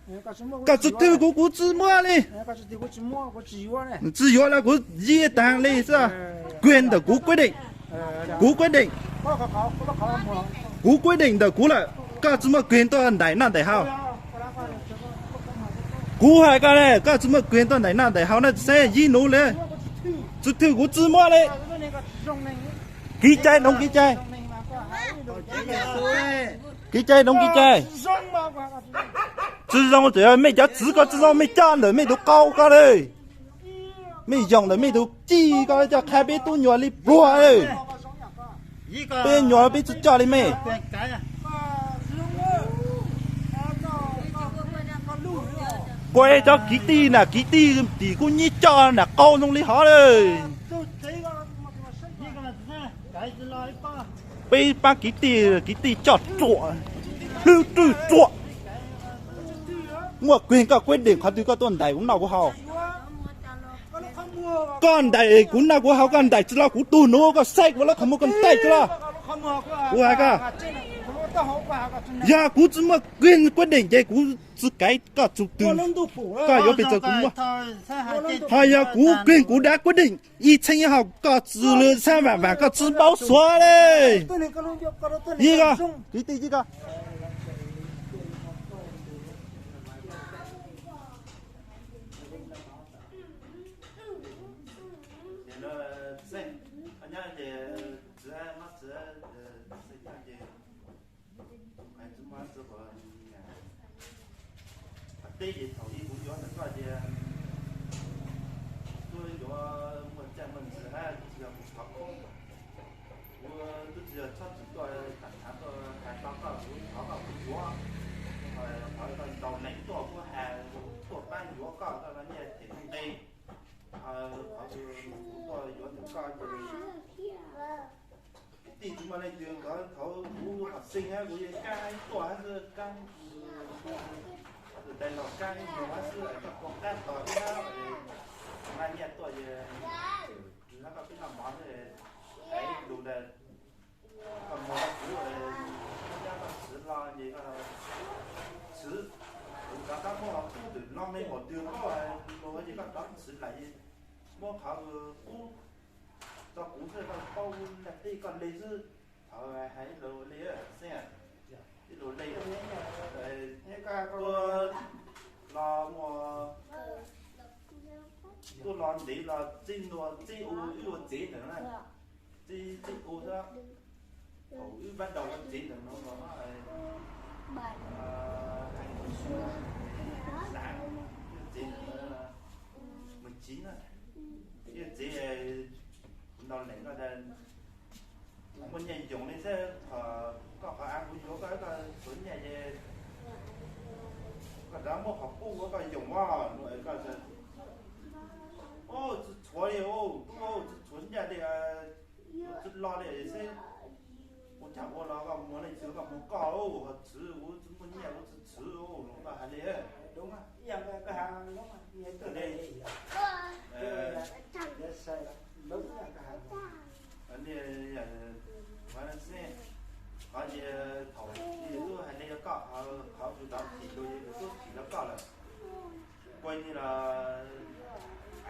Koj tsi twg kuv, kuv tsi muab li. Tsi yuav los kuv yij taag li xwb. Quyền ntawm kuv quyết định. Kuv quyết định. Kuv quyết định ntawm kuv lawm, koj tsi muaj quyền tuaj ntaim noj ntaim haus. Kuv hais koj ne, koj tsi muaj quyền tuaj ntaim noj ntaim haus na, xeeb yij nuv li. Tsi twg kuv tsi muab li. Kev cai, doov kev cai. Kev cai, doov kev cai. Tsi zoo, txawm yog mej cov txiv koj tsi zoo, mej coj ntawm mej tus qau koj li. Mej yoog ntawm mej tus cij koj coj qha peb tub nyuas li pluag li. Peb nyuas peb tsi coj li mej. Kuv cov kiv tij na, kiv tij tim kuj nyij coj nam qau zoo li hov li. Peb paab kiv tij, kiv tij coj ruam, hlwb rwg ruam. Muaj quyền koj quyết định qhov twg koj tuaj ntaim kuv noj kuv haus. Koj ntaim kuv noj kuv haus, koj ntaim tsi los kuv tug nuv, koj saib kuv lub qhov muag koj ntaim tsi los. Kuv hais koj, yog kuv tsi muaj quyền quyết định ces kuv tsi kaiv koj txug twg, koj yuav pes tsawg kuv muaj. Ho yog kuv quyền kuv đã quyết định ib txheeb ib hau, koj tsi lwm xaab vaam vaam koj tsi paub suav li. Yij koj, kwv tij yij koj. Teb ces thaum ub kuv yuav ntawm koj ces tuaj yuav muaj caij muaj ntsig hab tsis yog kuv thov koob. Kuv twb tsis yog txhob txwm tuaj tham tham tuaj hais tau koj, kuv thov koj kuv yuav. Qhov koj ntaus neeg tuaj kuv has tuaj paab yuav koj, koj nyiaj them nqe. Qhov kuv tuaj yuav ntawm koj ces kwv tij tsis muaj leej twg nkawd thaum kuv hom xeeb hab kuv yeej kaab tuaj hab xwb, kaab tais los kaab ib nyuag hab xwb, koj puas kaab tos ib hab, nqa nyiaj tuaj ces hab koj peb noj mov xwb, hais lus ntawd, koj muag koj txwv, koj cab koj txwv los ces koj txwv, kuv rov qab muab qhov qub twm no me npaum twg koj luag ces koj rov txwv lawm ces muab qhov qub tso kuv xwb, koj paub naj teb koj le xwb. Thaum hais ib lus le xwb, ib lus le, tuaj los muaj, tuaj los ntev los txij nua txij u wb ua tsev ntawd na, txij txij u xwb. Thaum wb npab daus ua tsev ntawd no los hais xav, wb ua tsev ntawd mười chín na, wb ua tsev kuv ntaus leem koj tas muaj nyiaj yoos li xwb, koj qhov av kuv yuav koj, koj txhuav nyiaj ces koj rov muab qhov qub ua koj yoos os. Koj, tsis txhuav li, tub, tsis txhuav nyiaj li, tsis lo li xwb. Ua cas ua los koj muag leej twg koj muag koj, ho txwv kuv tsis muaj nyiaj kuv tsis txwv los koj hais li. Qhov ces thaum twb hais li koj, qhov kuv tau thim lus ces kuv twb thim rau koj lawm. Kuv ces los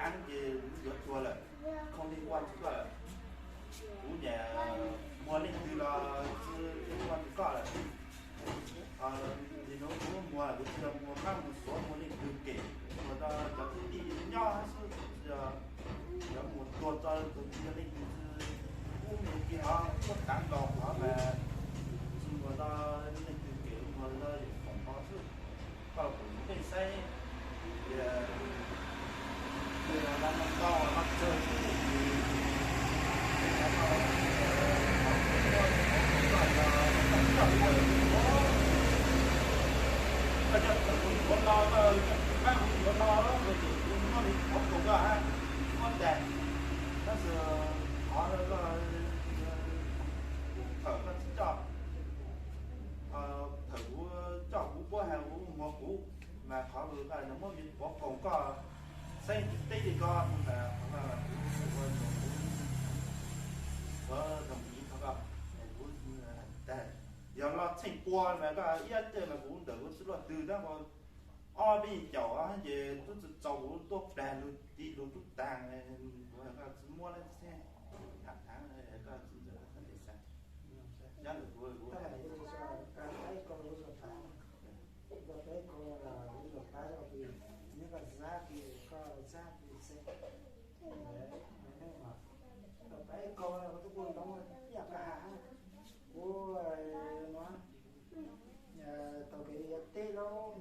av ces yuav tuag lawm, không liên quan tsis koj lawm. Kuv nyam muag leej twg los tsis liên quan tsis koj lawm. Nim no kuv muag kuv tsis yog muag pab mus xuav muag leej twg kem, muag rau cov kwv tij nyob xwb, tsis yog cov muag tuag txog tus tsis yog leej twg, kuv mus kiag hov muab tav nkaus hov mas tsis muag rau leej twg kem, muag rau yawm foom hov xwb. Koj los kuv mus pheej saib, tab sis qhov koj tsis coj, thaum kuv coj kuv puab has kuv muag kuv, mas qhov koj muab me pov koos koj xeeb teb li ko mas qhov koj ua nyuag kuv, kuv zoo ib qhov koj, kuv tag, yog los txheej pua mas koj ib yam twg mas kuv ntawm kuv tsis luaj twg tab sis ob peb caum ces tub txawm txaus kuv tuaj plag lug ti lug tub taag, kuv has koj txiv muab lawm xwb, tham thaav koj txiv ntxawm koj ntej xav, nyob ntawm kuv kuv Tau peb kaug los kuv tuaj kuj ntoo ib yam koj has. Kuv no tau kev yuav teb lauj,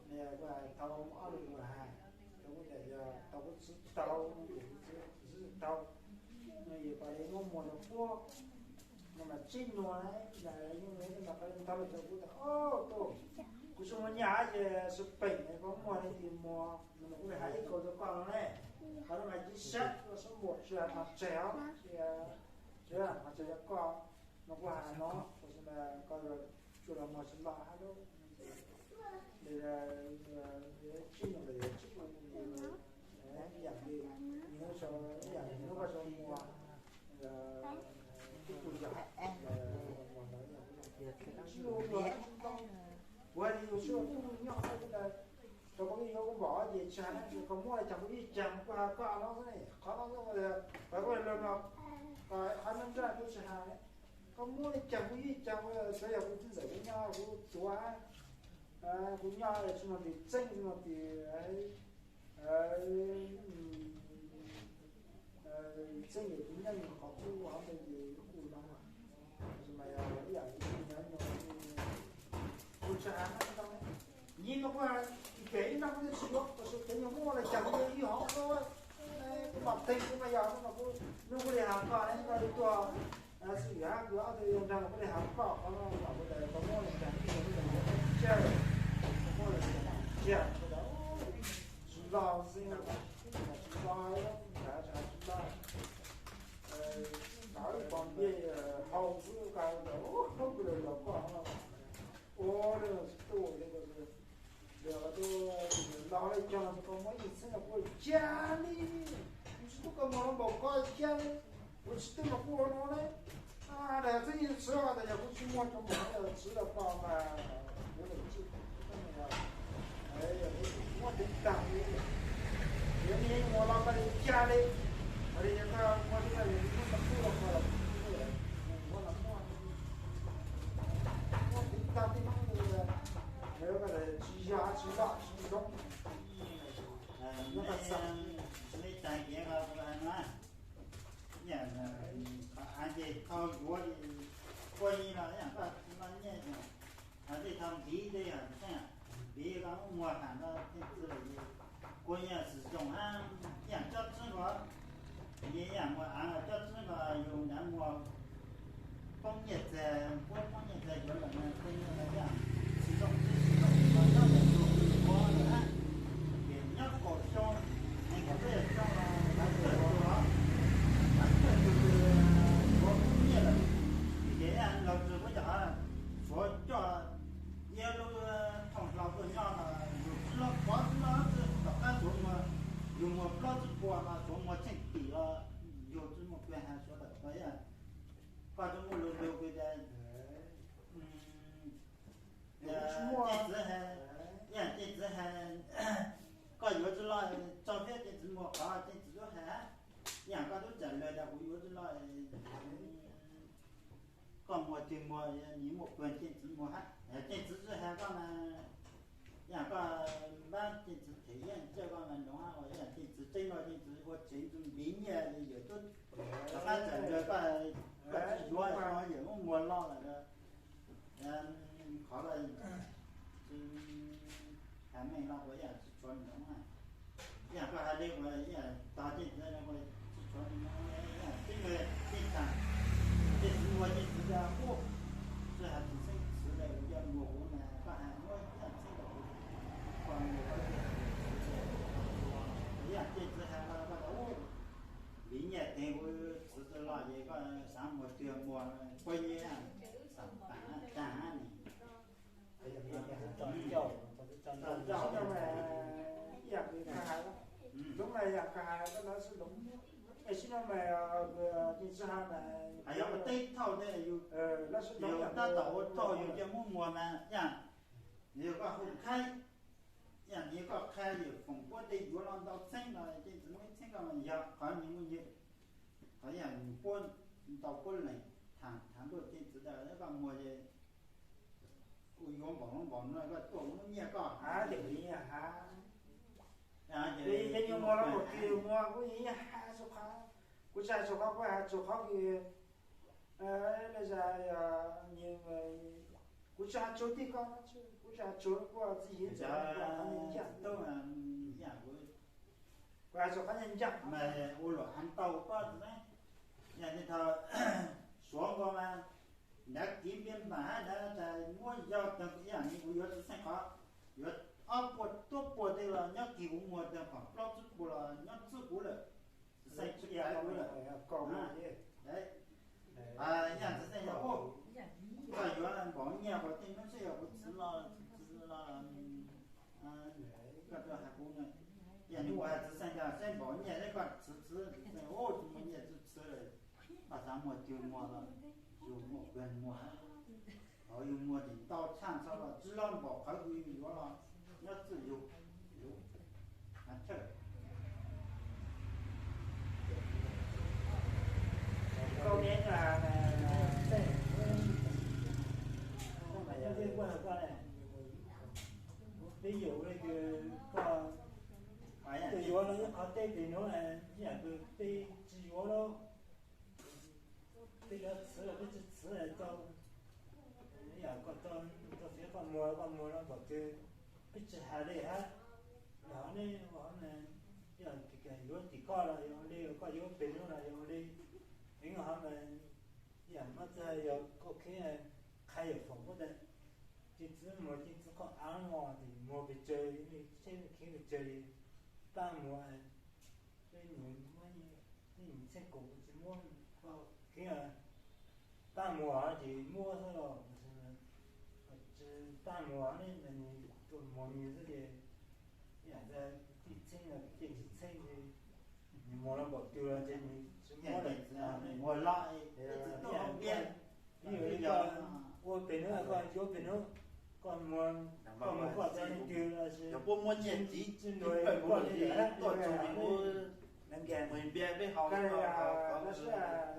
kuv tau ob lus has, tau kuv tsis tau, kuv tsis tau, no yog pas muab muag rau puab, no mas tsib nyuag ntau lawm rau kuv tas, o, kuv tsis muaj nyaj ces sawv peem koj muag leej twg muag no mas kuv li hais ib kaug rau koj no ne. Qhov no mas cia sab, koj sab npaum tsis hais mas tseg os, tsis hais mas tseg rau koj, no kuv has no, koj tsuas los muag tsis loj hab lauj. Tsib nyuag ntawd tsib nyuag, ib yam li, ib yam li hnub koj tau muag, ib tug yog, tsib nyuag, kuv hais li yus sib ua tub nyob rau koj yuav kuv npaum ces tsis hais dab tsi, koj muab li cas kuv yeej cag, kuv has koj no xwb ne, qhov no xwb, qhov koj los no, qhov nruab nrab kuv tsis has, koj muab li cas kuv yeej cag, txawm yog kuv txiv ntxawm kuv nyob kuv tuav, kuv nyob tsis muaj tus txeeb, tsis muaj tus txeeb, yog kuv nyob qhov kuv hov ntawd ces kuj no, tab sis mas yog ib yam li kuv nyob, kuv tsis has no tau, yog no kuv has, pem ib nrab kuv twb tsis yuav, tab sis pem nyuag muaj li cas kuv yuav ib hom, kuv mam teeg kuv mas yog no kuv, hnub kuv li has koj ne, koj li tuaj xwb, yog kuv ob tug yuav nrag kuv li has koj, qhov no kuv tas koj muab li cas kuv yuav ib hom, kuv muab li cas, kuv tas tsis los xwb, tsis los, tsis los, tsis los, pom ntiag hau xwb, kuv tas kuv los koj ua li tsis tuaj li, los li cog koj muab ib txheeb los kuv cia li, kuv tsis tub koj muag los npaum koj cia li, kuv tsis tub los kuv ua no li. Daim txheeb yeej txwv tas yog kuv tsis muag cov npaum no txwv rau koj mas kuv lawm tsis muab tiv tag li, yog li muag los koj li cia li, li yog koj muag li koj muab tau kub los koj los muab los muag, muab tiv tag tib noob li, tsis yog tsis loj tsis zoo. Li tag kev ko kuv hais no, ib yam, av ces thau yuav li, kua nyiaj los ib yam koj no nyiaj, av tej thau npiv tej yog xeeb, npiv koj muab muag tham rau tej txwv lawm, kua nyiaj xwm zoo hab ib yam cob tswb ko, ib yam muag av cob tswb ko yus nrad muag poob nyiaj txiag, puab poob nyiaj txiag yuav lawm na, kua nyiaj ib yam xwm zoo, xwm zoo ko nyob ntawm yus kuv yuav lawm hab. Ces nyob kaum xyoo, nees nkaum peb xyoo los kav kawg tus, kav kawg tus yuav poob nyiaj lawm. Vim ces yog laug tug puab cov suav coj iab lub thooj hlau tuaj nyob no, yus tsi loj pov tsi loj tsi tom qab suav muag, yus muag plaub tsib puas no suav muag tsheej tim los yus tsi muaj kua has suav lawm ko, koj tsi muaj lug lug kws tas, tej txwv has, ib yam tej txwv has, koj yuav tsi loj tso thiab tej txwv muag qhov tej txwv tub has, ib yam koj tub tsaam lawg tas kuv yuav tsi loj, koj muag twg muag, nws muaj kua tej txwv muag hab, tej txwv tub has koj mas, ib yam koj npab tej txwv them ib yam coj koj mas nroo hab, ib yam tej txwv tseeb no tej txwv ua tsev npiv nyiaj yawm tub rov qab tsaam lawg koj, koj tsi yuav yawm muab muag loj lawm. Qhov ko has meej no ua ib yam tsi tshuav nroo, ib yam koj has le ua ib yam tog tej txwv tsi tshuav nroo, ib yam tib leeg tib tag, tej txwv ua tej txwv tas ub, tsi has txwv xeeb txwv le ua coj muag huv na, koj has muab ib yam txheeb rau kuv, koj muag koj tej txwv le, ib yam tej txwv has koj tas ub, npiv nyiaj teev kuv txwv tsi loj ces koj xaav muag twg muag, puab yeej xaam paam taag hab ni. Ib yam li koj has, hais no mas, yog teb thauj tej yus tab tom ua thauj yus coj muab muag mas yog Yog koj hu qhaib, yam nws koj qhaib yawm foom puab tej yuav los ntau txheeb los tej txwv muaj ib txheeb koj yog qhov nws muaj nyiaj, qhov yam nws puab ntau puab lees tham tham ntuj tej txwv tas koj muag ces kuv yuav npaum no npaum no koj tuaj kuv muab nyiaj koj hav ces kuv nyiaj hav. Ces nyuag muag no kuv twb muag kuv nyiaj hav txhua qhov. Kuv tsis hais txhua qhov, kuv hais txhua qhov kws kuv tsis hais txhua tij koj, kuv tsis hais txhua kuv txiv hiv txhua qhov ncaj, kuv hais txhua qhov ncaj ncaj mas ua luam hav ntau koj txwv. Yam li thaum Suav nkaus mas nrad kiv npias npam hab nrad tas muab yog tag ib yam li kuv yuav txiv xeej qhov, yuav ob puas tuab puas tej los nyob kis kuv muag tag kom plaub tsib puas los nyob txwb kuv lawm. Txiv xeej tsis ib kuv lawm. Yam txiv xeej yog koj yuav npaum nyiaj kuv tej hnub txheb yog kuv txwv los txwv los koj tuaj hais kuv, yam li kuv hais txiv xeej tas seb npaum nyiaj seb koj txwv txwv, txiv xeej tsis muaj nyiaj txwv txwv lawm. Koj xav muag twg muag los yug muaj kawg muag, yug muag tseem ntau tshaj ntxhov los tsis loj npaum qhov kws yug yuav los nyob txwj yug. Peb yuav le kws koj yuav los ib qhov tej pem nuav, ib yam kws peb tsis yuav lawm, peb yuav txwv los peb tsis txwv tau, ib yam koj tau fiav koj muag koj muag no npaum twg peb tsis hais li hab. Yog ne, yog yuav tim koj los yog li, koj yuav pem nuav los yog li, ev hov mas ib yam muab txag yog koj kheev qhia yawm foom puab tas, ceev txwv muag ceev txwv qhov av no, muag pes tsawg li, seb kheev pes tsawg li, pab muag, peb nus muab, peb nus txheej kaum tsis muab, kheev pab muag ces muab xwb los, tsis pab muag ne, nws tuaj muag nws xwb ces, ib yam txag tij txheeb los tej tsis txheeb ces, nws muag los npaum twg los ces nws tsis muab lawm. Muag los, ib yam li koj ua pem nuav koj yuav pem nuav, koj muag, koj muag koj txog leej twg los sis, yog puab muab nyiaj txiv tsis ntuag koj li lawm, tuaj txug li ub, npias peb haus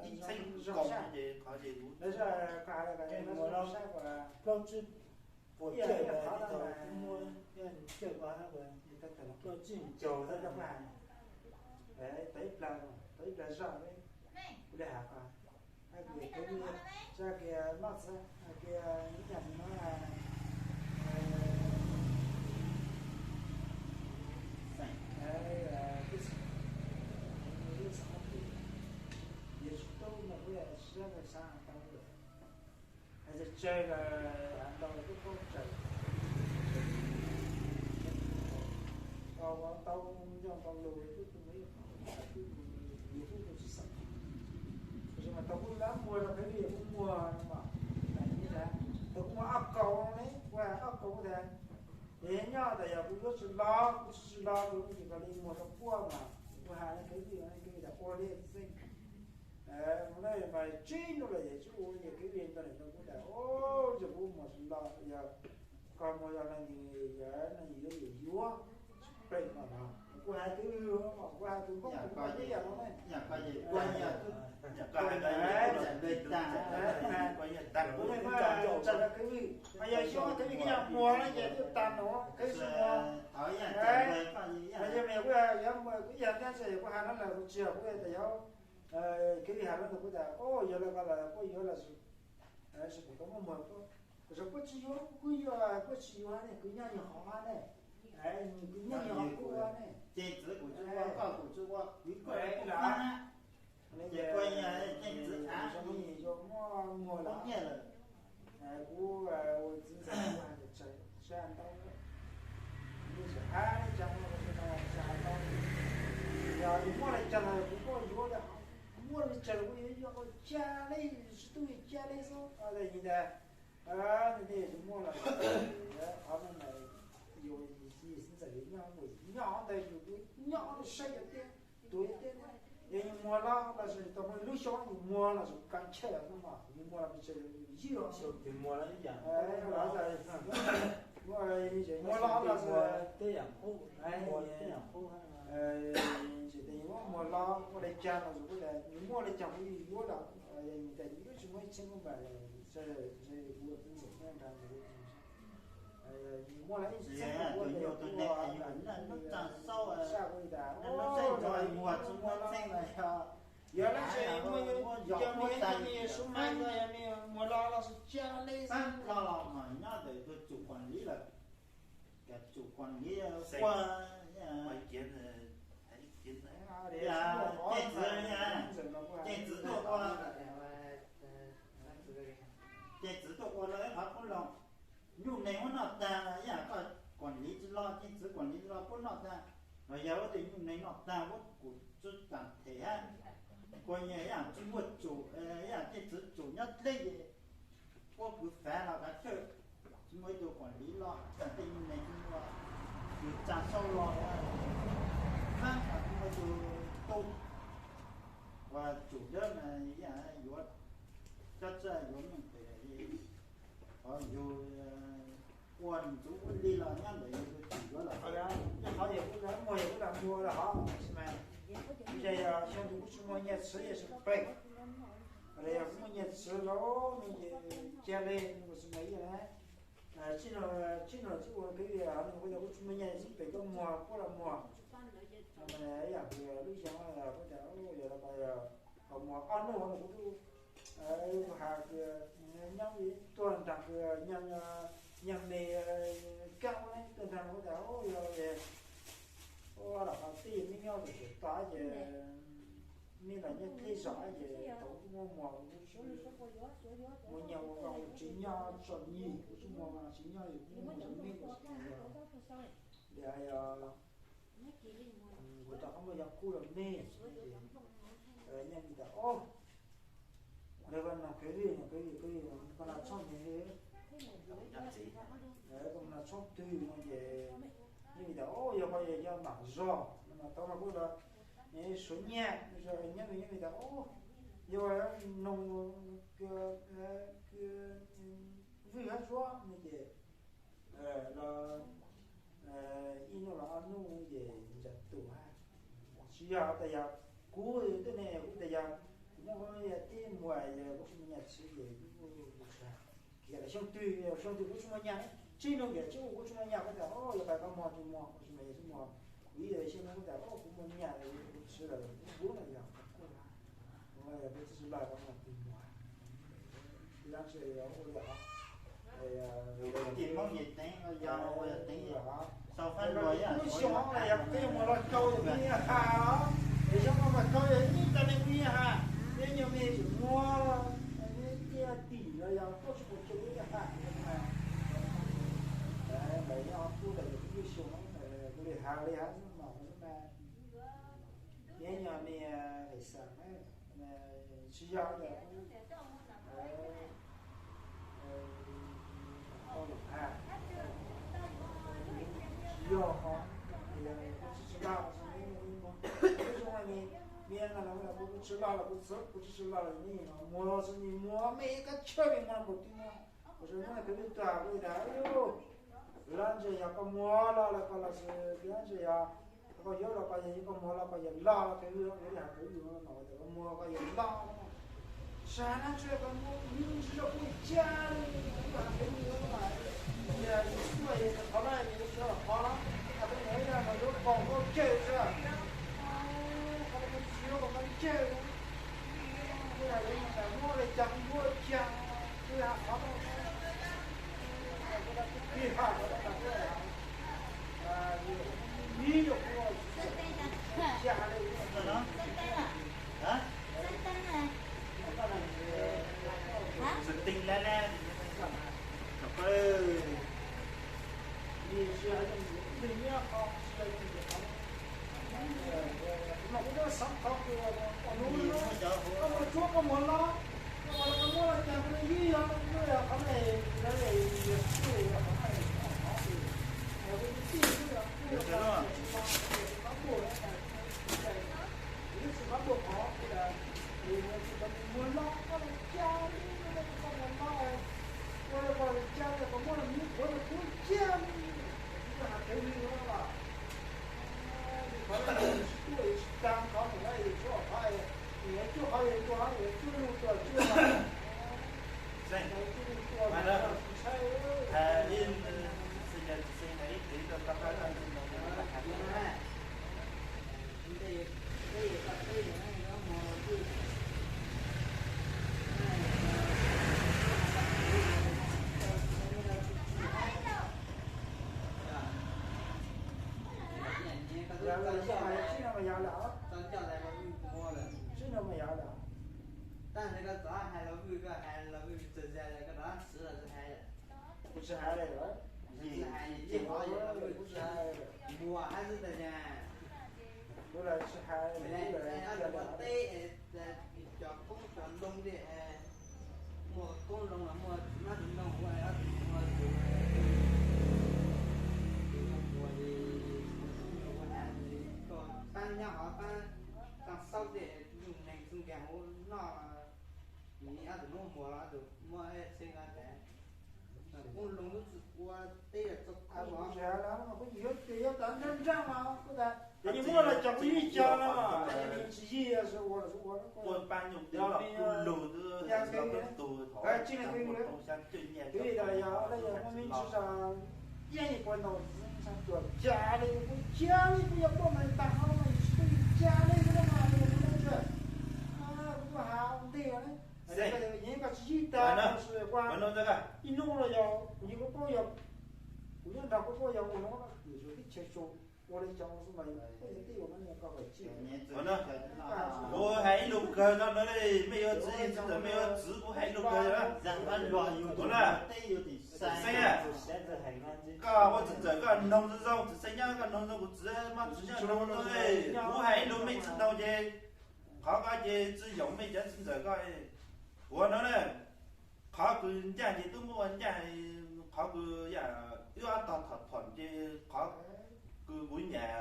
ib txheeb kaum ces qhov ces kuv muag los plaub tsib puas cawj, thaum kuv muab cawj ko plaub tsib caug, tau ib plag, tau ib plag zoj, kuv le has ko, tsa kiag noj txhab kiag ib yam li no, yog tsis tub no kuv yog tsis xav tau lawm. Hais tsawg tsawg los hav ntau kuj paub tsawg. Tau ntau nco ntau lus kuj tsis xav. Tab sis mas tau kuj lab muag rau Khaiv Vij kuj muag no mas, tau kuj muag ob kaus ne, kuv hais ob kaus tas, es nyob tas yog kuv yuav tsis los kuv tsis tsis los kuv ces kawg li muag rau puab mas kuv hais Khaiv Vij, Khaiv Vij tas ua li xwb. Mus na mas tsib hnub lawm yog tsis ua ces Khaiv Vij ntawd nws nug kuv tas, o, yog kuv muag tsis los yog koj muag yog no nws yog no nws yuav yuav yuav tsis pleej no no. Kuv hais Khaiv Vij mas kuv hais tus Hmoob kuv muag tib yam no ne. Kuv muaj tsawg rau Khaiv Vij, mas yog xyov Khaiv Vij koj yog muag no ces twb tag no Khaiv Vij muag. Mas yog mas kuv yog kuv yog ib yam tias kuv hais no lawm kuv tsis yog kuv tas yog Khaiv Vij hais no ntawm kuv tas, o, yog lawm ko los kuj yuav los sis kuv tau muaj muag, tab sis kuj tsis yuav, kuj yuav kuj tsis yuav ne, kuv nyob nyuag hov ne, kuv nyob nyuag hov kuj ua ne. Ces kuv muaj muag lawm, kuv ua txiv ntxawm kuv hais tias tsa ntau, nws tsis hais li cas no, tsa ntau. Yog yus muaj li cas los kuv muaj yuav li, muaj li cas los kuv yuav yuav, ca li tsis tu ca li xwb. Nws tias, nws tias yus muaj los qhov no mas yus txiv ntxawm yus nyob, nyob ntawd yus nyob saib yus tiag, tuav yus tiag. Yog yus muag los los sis tau lub xyoo yus muag los sis kav chawj no mas yus muag los pes tsawg yus ywj xyoo twg muag los ib yam. Muab los los tej yam qub, tej yam qub, tsis tias muab muag los ua li cas los kuj tias nws muaj li cas kuj yuav los, nws tias nws twb tsis muaj ib txhiab kuj npam, nws ua tub ntxawm nyob nrad nws muaj los ib txhiab kuj ua tus neeg yus noj tsa xauj, saj kuj li tas muag tsis muaj txheej los yog yog leej twg muaj, yog muaj ib tug me nyuam sub mas yog yog me nyuam muag los los sis cia li xwb los los mas nyob ntawm tus tsum kuam liv lawm, tus tsum kuam liv ua, ces txwv, ces txwv tuaj ua, ces txwv tuaj ua lawv qhov qub los, nyuj nees muab noj tag los ib yam koj kuam liv tsis los, ces txwv kuam liv tsis los puab noj tag, los yog ua tus nyuj nees noj tag puab kuam tsis tas them hab, kuam nyuj yam tsis muaj tsum, yam ces txwv tsum nyob dleb ces puab kwv fav los kav cawj, tsis muaj ib tug kuam liv los, tej nyuj nees tsis muaj, yus tsa xauj los, tsis muaj ib tug tub ua tsum dawb mas yam yuav cob txaj yuav meej pem, qhov yus ua ntxuv ua li los nyob ntawm yus tus tsum yuav los. Qhov yog kuj muag yog kuj lam muag los hov tsis mas, ces yog xyoo tus kuj tsis muaj nyiaj txwv yog tsis pem, los yog kuj muaj nyiaj txwv los no ces cia li no tsis mas ib yam na. Tsib no, tsib no tsib ua kev li no kuj yog kuj tsis muaj nyiaj txwv pem koj muag puab los muag. Yam lub xyoo kuj tias yog los ko muag ob hnub no kuv twb has tias nyob tuaj nrag kws nyag me kab ua tuaj nrag kuj tias yog ua los qhov twj yog me nyob tus tus tod ces me los nyob dleb zog ces thaum kuv muaj muag kuv muaj nyiaj ua kuv tsis nyob tso nyig kuv tsis muaj tsis nyob kuv muaj tso me li yog kuv rov qab muaj yog kub los me, nyob li tas ob Lawv no khev li no khev li khev li no koj nas tshoob me li, koj nas tshoob twg no ces yeej tas o yog koj yog mam zog no mas tau mas kuj los suav nyiaj nyob li nyob li tas o yog noog vwj hab tsuab no ces los ib hnub los ob hnub ces ntsam tus hab. Tsis yog tas yog kuv tej ne kuv tas yog kuv muaj tib muag yog kuv tsis muaj nyiaj txwv ces kuv kiag xyoo twg xyoo twg kuv tsis muaj nyiaj, tsib hnub ces tsib hnub kuv tsis muaj nyiaj kuv tas o yog tas koj muag tsis muag kuv tsis muaj nyiaj txwv muag, kuv ib xyoo kuv tas o kuv muaj nyiaj kuv txwv lawm kuv kuv no yog kuv kuj yog kuv txwv tsis lawm kuv muag tsis muag. Ces Hmoob Nyaj Teev yog ua Teev yog sau fab lug yog kuv xyoo hov yog kuv muag los rau yog kuv nyiaj has os, es xyoo no mas rau yog ib tag neeg kuv nyiaj has, yog nyuag me tseem muag tiaj tim los yog tuaj tsis pum cw nyiaj has. Ntawd yog kuv tas yog kuv xyoo kuv li has li has no mas nyiaj nyuag me hais xas tsis yog tias kuv tau lawm ha, tsis yog qhov kuv tsis tsis laj, kuv tsis tsis laj los kuv txwv kuv tsis tsis laj los kuv txwv kuv tsis tsis laj los nyiaj muag los xwb nyiaj muag me kab tshawj me no npaum twg no, kuv tsis muab kwv tij tuag kuv li tas lab ntses yog koj muag los los koj los sis lab ntses yog koj yuav los koj yog koj muag los koj yog loj los koj yuav li has kwv yus no koj muag koj yog loj. Sas nab tsuas koj muab nws tsis zoo kuj li cas li, kuv has kwv yus no mas yog yus tuaj yus qhov laj yus xyov qhov, qhov twg yog yog mas yuav koom koj cawm xwb. Qhov twg tsis yuav koom koj cawm, kuv yog yuav muab li cas kuv yuav li cas, kuv yog qhov no. Kuv pib has qhov no tas kuv, yus miv rau kuv, cas li. Xwb teeb lab lab, kuv mas kuv twb xav qhov kws koj muag tsuab koj muag loj, koj muag los koj muab los cas kuv yog yog qhov ne, lawv yog tij yog qhov ne, kuv tij kuv yog kuv yog qhov tsis muag loj koj los cas li, koj muag loj ua koj li cas li, koj muab los miv kuv los kuv cia li. Txij no mas yog lawm, txij no mas yog lawm. Tab sis koj txhob hais los vwm, koj hais los vwm txawm zais lawm koj rov siv los tsis hais lawm. Kuv tsis hais lawm. Tsis hais ces hov los vwm tsis hais. Muag hab xwb tas yas. Kuv los tsis hais. Ua teb cov qoob cov loo li, muaj qoob loo los muaj txiv hmab txiv ntoo ua ob tug muag tus, tus muag li, ua tub nyuag ua av li, koj pab nyob hov pab tau xaub li, yug neeg xwb nkeeg hauv noj, nws ob tug muab muag los ob tug muab txheeb nqa tas. Qoob loo lub txwm ua teb txog kuv yuav tas nrab nrab mas kuv tas, ces muaj los cov kuv yeej cog no, tsis yig ua ua pab nyuj teb los kuj lug tsis tug, tsis yog muaj me ntsis, yeej puas ntaus tuam cas li kuv cia li kuv yuav tuaj mas tag no mas yus tsis tuaj yus cia li kuv no mas kuv no tsis, kuv tuaj hav ntej no, yeej koj tsis yig tas ua ib hnub los yog kuv yeej koj paub yog kuv nyob nrog koj paub yog ua no, yus tib chaw tso ua li cov xwb mas yus tij ua no koj kom tsis. Kuv hais ib lus kawg no na, mej yuav txiv tsis txawm mej yuav txiv, kuv hais ib lus kawg na. Kuv na, Txiv Xeeb, koj ua txiv ntxawm koj noog zoo zoo, Txiv Xeeb nyob koj noog zoo, kuv txiv mab txiv nyob noog zoo. Kuv hais ib lus mej tsis noog ces qhov ko ces tsis yoom mej cov txiv ntxawm koj. Kuv no na, qhov kws ncaaj ces tub muaj ua ncaaj, qhov kws yam wb ob tog tham tham ces qhov kws kuv nyam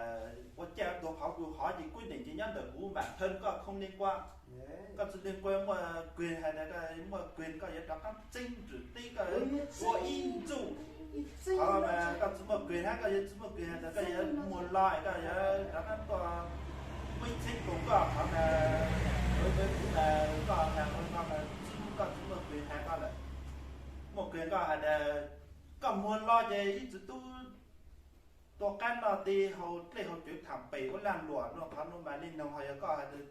ua caij ua tuag, qhov kws hov ces kuj neem ces nyob ntawm kuv mam thawb koj khoob leej kuab. Koj tsis leej kuab muaj kws hais tias koj muaj kws koj yuav rov qab txeeb nrwm teb koj ua ib ntsuj. Qhov mas koj tsis muaj kws hab koj yuav tsis muaj kws hais tias koj yuav muag lo es koj yuav rov qab tuaj muaj ib txheeb koos koj qhov mas, kuv mas koj hais ua no mas tsis muaj, koj tsis muaj kws hais koj lawm. Muaj kws koj hais tias koj muag lo ces ib txwm tub tua qab noj teb hau dlej hau cawv tham pem ua lag luam no, qhov no mas li noog ho yog koj hais tias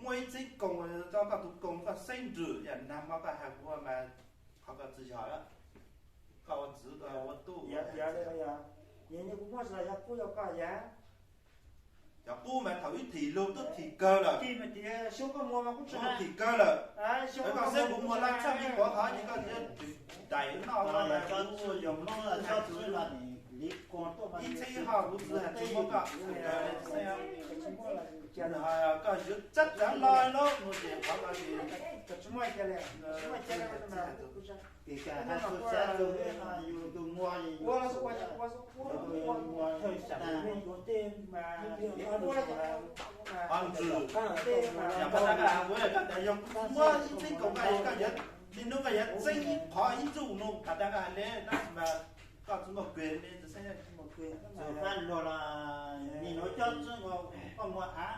muaj ib txheeb koos tso koj tus koos koj xeeb nrwm yam nag hmo koj hais kuv mas qhov koj tsis yog. Koj ua txiv koj ua tub, kuv muaj tsis los yog kuj yog koj yam. Cov qub mas thaum wb thim lug twb thim kawg lawm. Tig mas tias xyov koj muag mas kuj tsis hais. Thim kawg lawm. Koj saib kuv muag laj tshaj li qhuav hov ces koj thiaj daim noj no mas kuv ib txheeb ho kuv tsis hais tsis muab koj. Koj yuav tsab tsav lo no no ces qhov ko ces Qhov ntxwg, yog pas tas koj hais kuv, koj tias yog kuv muab ib txheeb koos koj, koj yuav, niaj hnub koj yuav txeeb ib qhov ib ntsuj no, pas tas koj hais li no mas koj tsis muaj kws li. Txawm fab luag los nim nuav cob txwb nkaus koj muag av.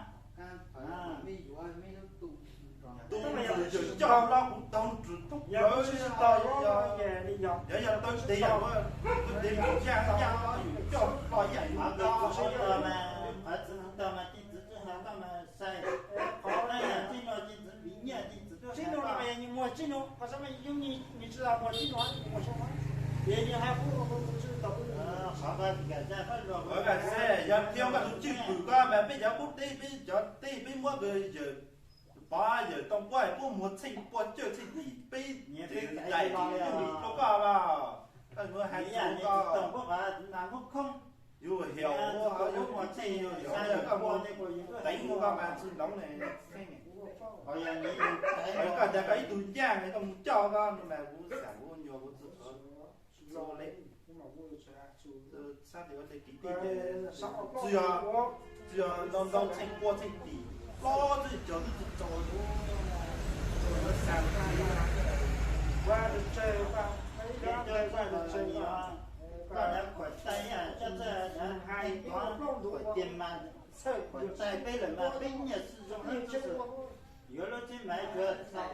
Tus ntxwg yog coj hlo kuv taug nrwg thoob plaws, yog yog taw tes, taw tes mus yaj yaj yus coj hlo ib yam yus tau. Qhov txwv tau mas tij txwv txwj hais koj mas sai, qhov no yog txij no tij txwv piv nyiaj tij txwv tuaj hais koj. Qhov ko nkam xeb, yog thiab koj tus cwj pwm ko mas peb cov qub teb, peb cov teb peb muab nkawd yawm, pov yawm tau nquab puab muag txheej pua cawj txheej tim peb tsev daim yooj yim rau koj los, koj yuav hais txog koj. Yus hiam, yus muaj txheej, yus hiam, koj muag teev muag koj mas tsis loov ne. Koj tias koj ib tug ncaaj koj mus coj koj no mas kuv xam kuv nyuag kuv tsis txhob le. Tsis yog, tsis yog ntau ntau txheej pua txheej tim, plob txwj cog twb tsis txaus, yuav xa li. Koj niam khuam tais, koj niam khuam tais mas, khuam tais peb lawm mas peb nyiam tsis zoo, yuav lub tseeb mas yuav txais.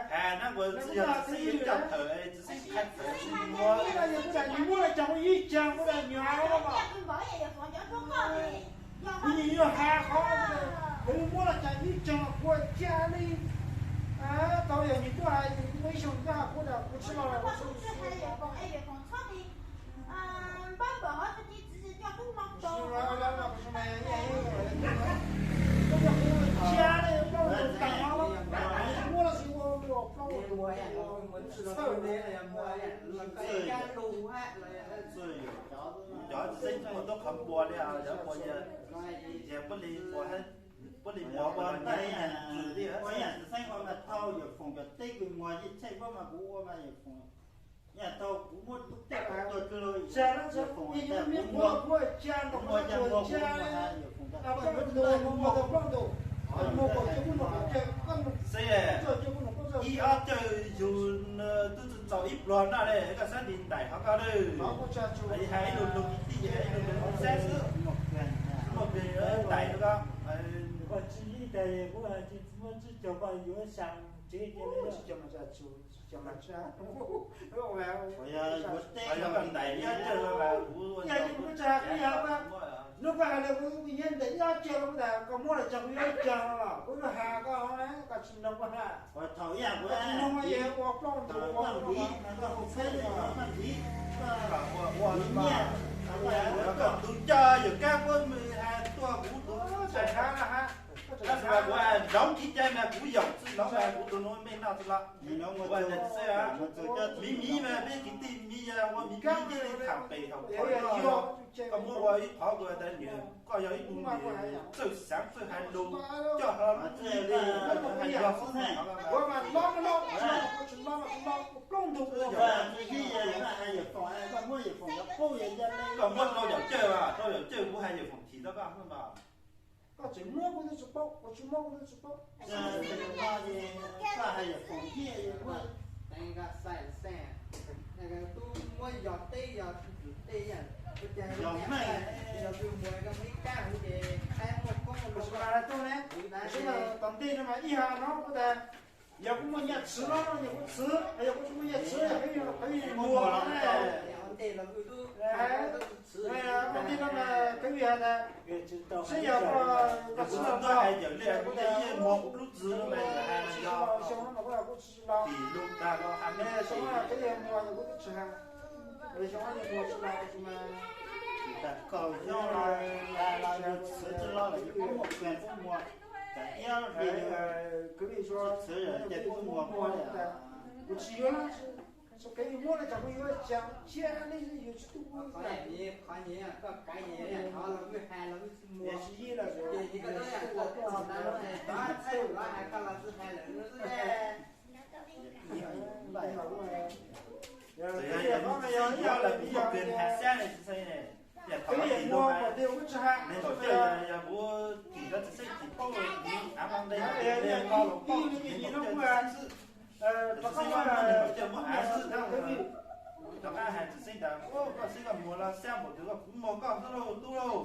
Hais na kuv tsis yog txiv xeeb coj thawm, txiv xeeb qhia thawm tsis muab. Kuv yeej yuav hais qhov, kuv muab los cas ib tseeg los kuv cia li tau yog nws tuaj hais muaj ib xyoo Cov txiv xeeb tsis muaj tuab qhov npua li, cov npua yog, yog puab li muag, puab li muag ua ntej ua yam txiv xeeb ua mas thauj yawm foom cov teb kws muag yeej tsheej puab mas kuv ua mas yawm foom, yam tau kuv muab tub teb tuag twg los yawm foom tas kuv muag, kuv muag cas muag kuv muag has yawm foom tas kuv yuav tsis tau muag muag. Xwb, ib ob caug yug twb tsis txaus ib pluag noj li, koj xav li ntaim qhov koj lawm. Hais ib lus lug kwv tij, hais ib lus lug xab xwb. Muaj plig ntaim koj. Yog koj ntaim ib ob caug mas kuv, hnub koj hais li kuv nyiaj ntaim ib ob caug los kuv tas koj muab los cog kuv ib ob caug los kuv yuav has koj, koj tsis mloog koj has. Thaum ib yam kuv tsis mloog, ua plaub ntug ua nqis, koj hu txheb koj nqis, koj nqis nyiaj, koj tus coj yawm kab puab has tuaj kuv tus txhais has, koj tseem has kuv, zoov tsis cai mas kuv yaum txwj zoov mas kuv tus nua mej noj txwj los. Ua xwb, miv miv mas peb kwv tij miv yog ua miv miv cia li tham pem thaum pom yog koj muab ua ib qhov kuv tas nws, koj yog ib tug niam txawj xaav txawj hais lus, coj hlo lub txij li koj hais yog xwb. Koj muab rau yawm cawj, rau yawm cawj kuv hais yawm foom thim rau koj xwb mas. Koj tseem muab kuv twb tsis paub, kuv tsis muab kuv twb tsis paub. Koj hais yawm foom nyiaj, tub muab yog teb yog teb, yog meej, yog twg muag koj muab ib kab huv ces qaib muaj koob. Kuv tsis mas tub ne, kuv sib mas tom ntej no mas ib hais no kuv tas, yog kuv muaj nyaj txwv no yog kuv txwv, yog kuv tsis muaj nyaj txwv yog peb yuav muag los ne. Tom ntej no mas peb yuav tas, seb yog koj txwv los hais yawm li kuv tas muag kuv lub txwv no mas yog xyoo no mas kuv tsis los, tim lub tag los hais xyoo no peb yuav muag yog kuv twb tsis hais, xyoo no yuav muag tsis los tsis mas. Tsis tas kaum xyoo los, los yog txwv tsis los los yog kuv muaj kws kuv muag, tas ib ob hlis kwv txwv ces kuv muag muag li. Kuv tsis yuav, tsis kev yuav muab li cas kuv yuav cas cia li yuav tsis tu. Qhov nyuaj koj kav nyuaj, qhov los wb hais los wb tsis muag, ces koj txawj hais koj los wb hais lawm. Txawm yog yog muaj kws has xab ne tsis xeeb ne, yog thaum tim lub neeg nkaum caug yog kuv tim rau txiv xeeb tim paub, av npau nte, nkaum caug xwb. Txiv xeeb muab neeg nkaum caug muab av xwb na. Rov qab hais txiv xeeb tas, koj xeeb koj muag los xab npaum twg koj kuv muag koj xwb lauj tub lauj.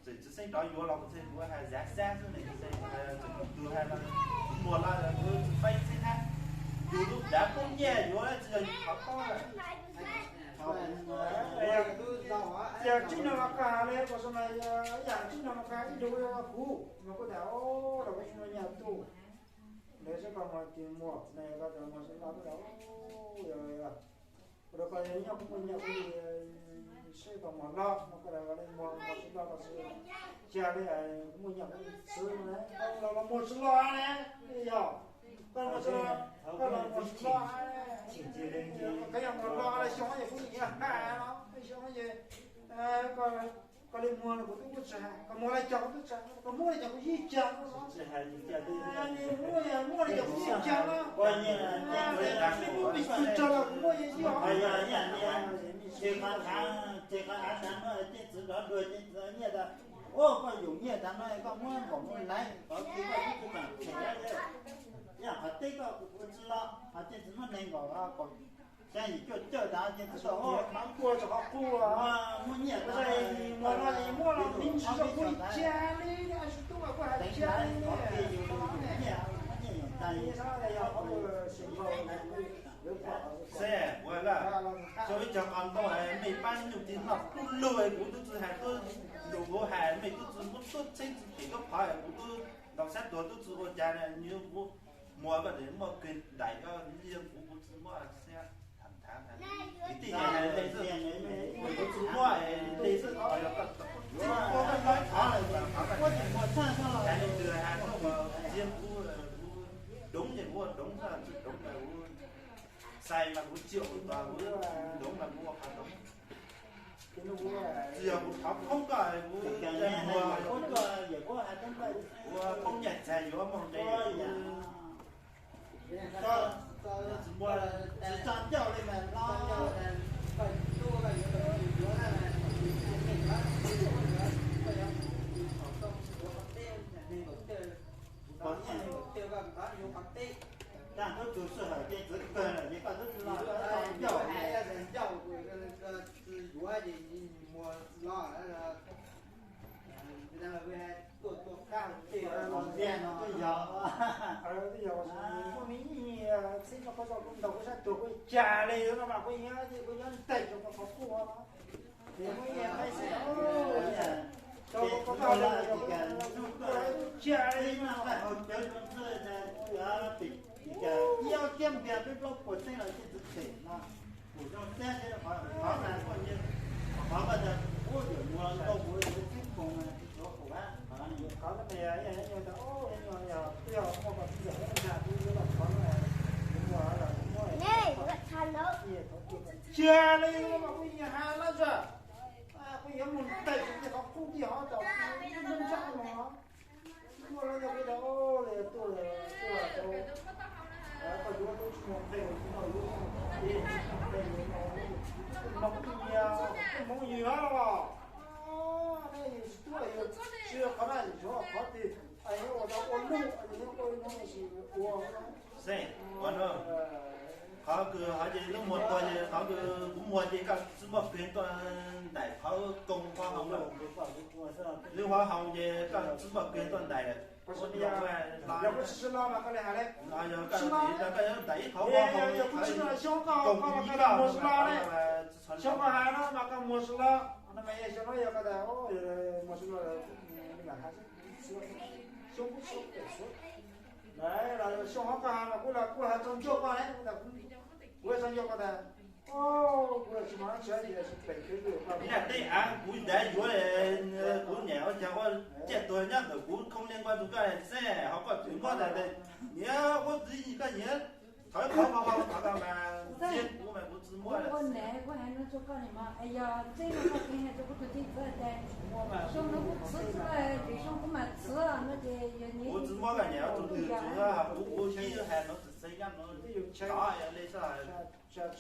Ces txiv xeeb rov yuav los kuv txhais kuv hais zav xab xwb ne, txiv xeeb txawm kuv tus hais los kuv muag los kuv tsis faib xeeb hab, yus lub dav poob nyiaj yuav tsis yog yus qhov khob lawm. Yog tib no mas koj hais li ko, yam tib no mas koj hais ib lus kuv mas kuv tas, los kuv tsis muaj nyaj tuaj. Lawv seb koj muag tis muag ne, koj tas muag seb koj, yog, yog, rau koj nyob kuv muaj nyaj kuv seb koj muag los no, koj tas muag, muag tsis los koj xwb, ca li kuv muaj nyaj kuv txwv no, koj los muag tsis los ne, yog koj muag tsis los, koj los muag tsis los, koj yog muag los xyoo no ces kuv nyiam has no, xyoo no ces koj li muag no kuv twb tsis hais, koj muag li cas kuv twb tsis hais, koj muab li cas kuv yeej cas no. Muab, muab li cas kuv yeej cas no. Peb lub me tug tsaug los kuv muab yeej yog. Ces qhov av tav no ces txwv dov dua ces txwv nyiaj tas, ua koj yus nyiaj tav no koj muab npaum muab laiv qhov twg koj twb tsis kam them li. Yog qhov teb koj kuv tsis los, qhov teb txwv muab nees nkaum, xya yim cuaj caum tas ces txwv tau, muaj nyiaj tas, muab no muab los me ntsis rau kuv cia li, tub kuv hais cia li. Xeb, ua laj, sau ib co qos ntoo mej pab nyuj tig noj tub lug, kuv tub txwv hais tub lug, kuv hais mej tub txwv muab tub txheeb txwv pem tub qhov, kuv tub ntaus sab tuag tub txwv ua cas nws kuv muag koj tseem muaj kawg ntais koj, kuv kuv tsis muaj xwb. Tham tham, kwv tij hais li xwb, kuv tsis muaj li xwb, qhov yog koj tsis muaj koj txhob thov lawm, qhov koj tsis muaj txhob hais li twg, hais tuaj mas txiav kuv, kuv doov ces kuv ua doov, tsis doov mas kuv xais mas kuv tsis ua, kuv doov mas kuv ua qhov doov. Tsis yog kuv thov khoob koj, kuv muag, kuv khoob nyiaj txag yuav moog nqe, tsis muaj, tsis tsa ncauj li mas no. Tag tub tug sij hawm ces txwv kawg lawm ces koj tub tug los tsa ncauj. Tiag no twb yog, muaj me ib txhij no koj tso kuv ntaus kuv sab tuag kuv cas li no mas kuv yeej, kuv nyob ntev rau koj qhov quaj no. Ces muaj ib yam nqaij xwb, tso koj tau li, kuv cas li no. Ib ob kiab npias peb plaub puas txheej los txij txwv them no. Kuv zoo siab thiab, qhov mas kuj, qhov koj tias kuv yuav muag tau kuv yuav txij khoom, kuv qhov no mas yog, yog, yog, yog twb yog muaj koj txij yog ntag, twb yuav los qhov no, kuv muag los kuv muab, cia li mas kuj yog hais no tso, kuj yuav mus ntes kuv qhov qub tij hov tau, kuv ntsaj ntsaj no. Tuaj los yog kuv tias, o, los tuaj los tuaj tau, koj yuav tau tsis muaj nqe, tsis tau yuav tau, tsis muaj nqe, Hmoob ib yam, Hmoob yus los, nej yus tsis tuaj yus tsis qhov na, yus qhov twg, es yus ua tau ua luj, yus ua ib hnub sis ua. Xeeb, ua no, qhov kws hov ces lub muag tuag ces qhov kws kuv muag ces koj tsis muaj kws tuaj ntaim qhov koob qhov hauv lawm. Lub qhov hauv ces koj tsis muaj kws tuaj ntaim lawm. Yog koj tsis sib los mas koj li hais li, yog koj tsis, koj yuav ntaim ib qhov hauv, koob ib qhov hauv. Xyoo koj hais no mas koj muag sib los, no mas yog xyoo no yog koj tas muag sib los, xyoo, xyoo, xyoo hov koj hais mas kuv los kuj hais txog ncauj koj ne, kuv txog ncauj koj tas, kuv tsis muaj dab tsi, pem kev lwj koj. Yam tej av kuv ncav yuav, kuv niam ua cas ua ciaj tuag nyob ntawm kuv khoob liaj nkuaj ntug koj xeeb, ho koj tseem muab tas, niam ua txiv koj nyiam thov ib qhov ho ho thov koj mas txiav kuv mas kuv tsis muab. Ua ne kuv hais no rau koj ni mas, yog txij no koj kev hais rau kuv tus txiv txwv tas, xyoo no kuv txwv txwv, vim xyoo kuv mam txwv no ces yog nyiam, kuv tsis muab koj niam tus twg txwv, kuv kuv ib hais no txwv xeeb nyob no, tov yog li xwb. Xeeb,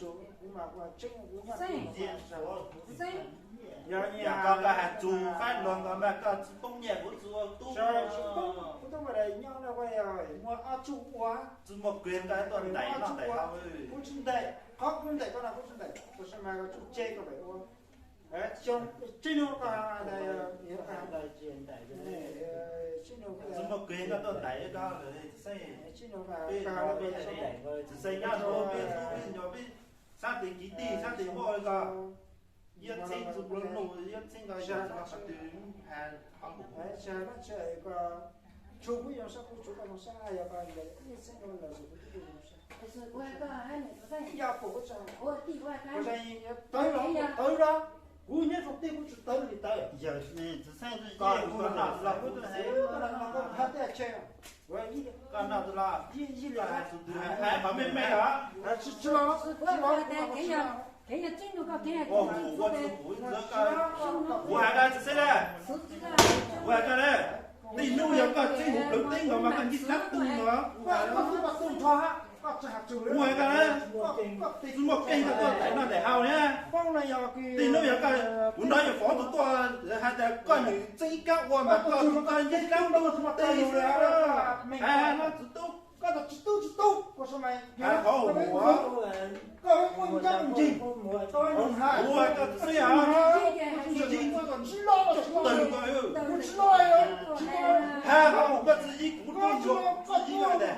yog koj hais txug faib los nkaus mas koj tsis poob nyiaj kuv tsis ua tub. Kuv tub mas nyob no muaj ob txuj ua, tsis muaj kws koj tuaj ntaim noj ntaim haus. Kuv tsis ntaim, qhov kuv ntaim koj no kuv tsis ntaim, tab sis mas koj tsuj tseg koj pem ua. Tsis muaj kws koj tuaj ntaim koj, txiv xeeb nyob no peb tub peb nyuam peb sab tes kiv tij sab tes muaj li ko. Iab txheeb txug nplua nuj, iab txheeb nkaus yog qhov twg, qhov mus. Tsuas kuv yoo sab kuv tsuas koj yoo sab, yog koj ib txheeb no lawm kuv twb yoo sab. Ib yam pum kuv tseem, kuv tseem tawv los tawv los, kuv nyob rau tej kuv tsis tawv li tawv. Yog txiv xeeb koj noj los kuv tsis hais, koj noj tej tshe, koj noj los ib yam hais tus twg hais qhov me me os. Tsis los, tsis los. Kuv hais koj txiv xeeb le, kuv hais koj le, tej hnub yog koj txeeb mus plawv teb nkaus mas koj nce dlaab tu no. Kuv hais koj le, tsis muaj keeg koj tuaj ntaim noj ntaim haus na. Tej hnub yog koj, kuv hnov yog Fov tus tuaj hais tias koj nws txeeb ib kab ua mas koj nce dlaab tu teb. Hais no txiv tub, koj tsis tub tsis tub, hais qhov ua, koj ua ncaj ua nceeg, kuv hais koj txiv xeeb, tawg koj, hais qhov ua koj txiv xeeb kuv tuaj ntsuag koj txiv xeeb tes.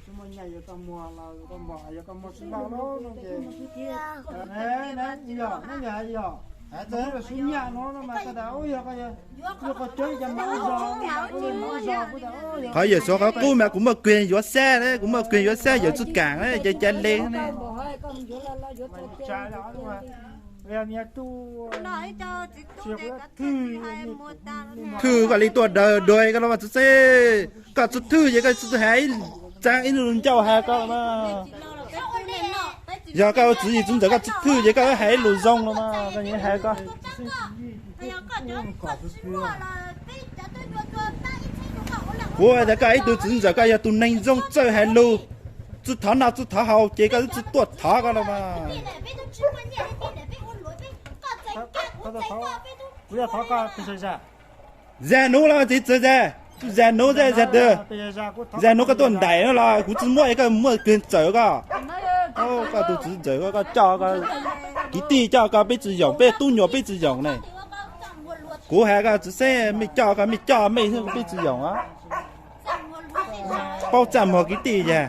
tsis muaj nyaj yuav koj muag los koj npam yuav koj muag tsis loj loj no ces, yog, yog, yog, sub nyaj no no mas koj tas ub yog koj, yog koj coob cov mas ub zog, ub zog, qhov yawm suav qhov qub mas kuv muaj kiag yuav xab ne, kuv muaj kiag yuav xab yawm txuj kaam ne, ces ca le ne. Thwj koj li tuaj daws duag koj los mas txu txeb, koj txu thwj ces koj txu hais ib tsaab ib lug ncauj hais koj los mas. Yog koj ua tswv yim txwv ntxawm koj txu thwj ces koj hais ib lus zoo los mas koj nyiam hais koj. Kuv hais tias koj ib tug txiv ntxawm koj yog tus neeg zoo txawj hais lus, tsis thov noj tsis thov haus ces koj twb tsis tuaj thov koj los mas. Zag nuv los txiv txawm zag, zag nuv zag, zag nuv zag nuv koj tuaj ntaim no los kuv tsis muab es koj muaj kawg txawm koj. Koj tus txiv ntxawm koj coj koj kiv tij coj koj peb tsis yoom, peb tub nyuam peb tsis yoom ne. Kuv hais koj txiv xeeb mej coj koj mej coj mej peb tsis yoom. Paub txaj muag kiv tij yag.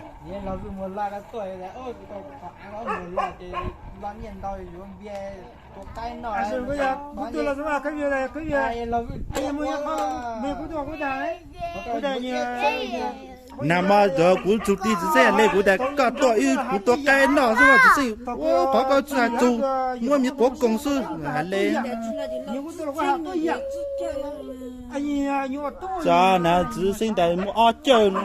Nag hmo kuv txug ti txiv xeeb le kuv tas koj tuaj wb kuv tua qaib noj xwb txiv xeeb, qhov koj tsis hais txug, muab miv quav koos xwb hais le. Tsa na txiv xeeb tas muaj ob cawg no.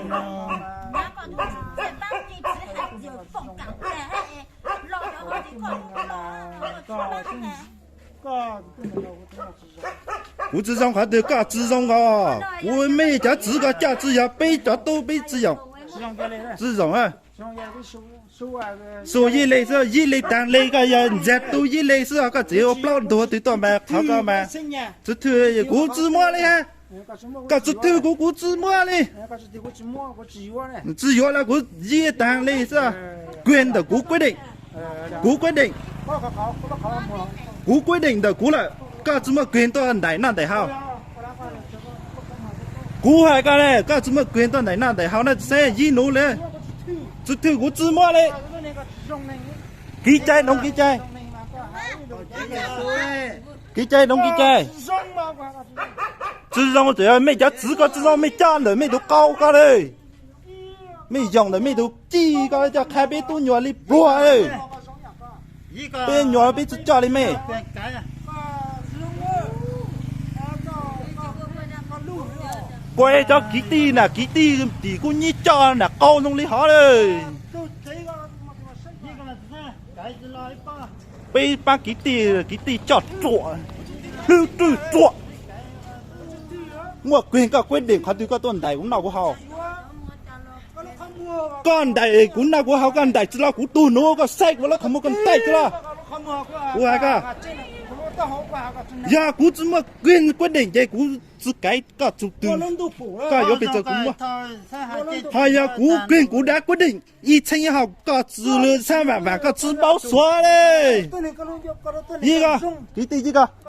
Kuv tsis zoo qhov twg koj tsis zoo os. Kuv mej cov txiv koj coj tsis yog peb cov tub peb tsis yoom. Tsis yoom. Xu yij le xwb, yij le taag le koj yog ntxag tub yij le xwb os, koj txiv ua plaub ntug twg tuaj mas qhov koj mas. Tsis thwj kuv tsis muab li hab. Koj tsis thwj kuv kuv tsis muab li. Tsis yuav los kuv yij taag le xwb. Quyền ntawm kuv quyết định. Kuv quyết định. Kuv quyết định ntawm kuv lawm, koj tsis muaj quyền tuaj ntaim noj ntaim haus. Kuv hais koj le, koj tsis muaj quyền tuaj ntaim noj ntaim haus na txiv xeeb yij nuv le. Tsis thwj kuv tsis muab li. Kiv cai doov kiv cai. Kiv cai doov kiv cai. Tsis zoo txawm yog mej cov txiv koj tsis zoo mej coj ntawm mej tus qau koj le. Mej yoom ntawm mej tus cij koj coj qha peb tub nyuas li pluag le. Peb nyuas peb tsis coj li mej. Kuv cov kiv tij na kiv tij tim kuj nyib coj na qau zoo li hov le. Peb paab kiv tij, kiv tij coj ruam, hlwb rwj ruam. Muaj quyền koj quyết định qhov twg koj tuaj ntaim kuv noj kuv haus. Koj ntaim kuv noj kuv haus koj ntaim tsis los kuv tug nuv koj saib kuv lub qhov muag koj ntaim tsis los. Kuv hais koj, yog kuv tsis muaj quyền quyết định ces kuv tsis kaiv koj txug twg. Koj yuav pes tsawg kuv muab. Ho yog kuv quyền kuv đã quyết định ib txheeb ib hau koj tsis lwm xab vam vam koj tsis paub suav le. Yij koj, kiv tij yij koj.